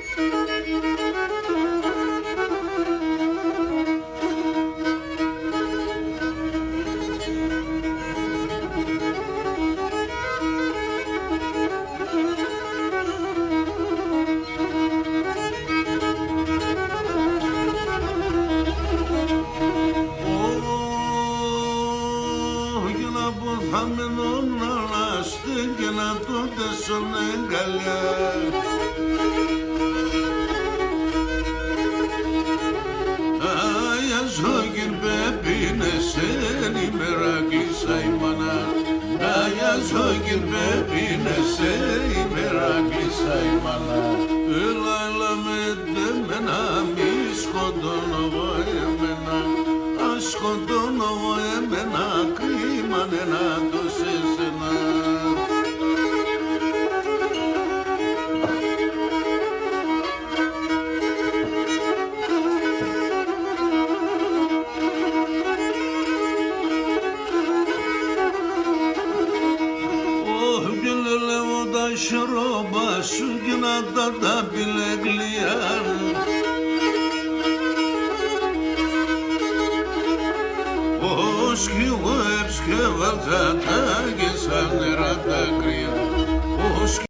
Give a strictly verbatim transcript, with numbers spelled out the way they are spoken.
Ω, για να ποθάμενον να λαστεί και να τούτες σον εγκαλιά. Αι, αι, ζώκι π' επίνεσεν, ημέρα κλείσσα η μάνα. Αι, αι, ζώκι π' επίνεσεν, ημέρα κλείσσα η μάνα. Έλα, έλα με τ' εμένα, μη σκοτώνω εγώ εμένα. Ας σκοτώνω εγώ εμένα, κρίμαν έν' ατο σ' εσένα. Ω, κι λελεύω τα σιρόπα σου κι να τα τ' απειλέγλια. Ω, κι εγώ εψκέβαλτσα τα και σ' ανέρα τα κρύα.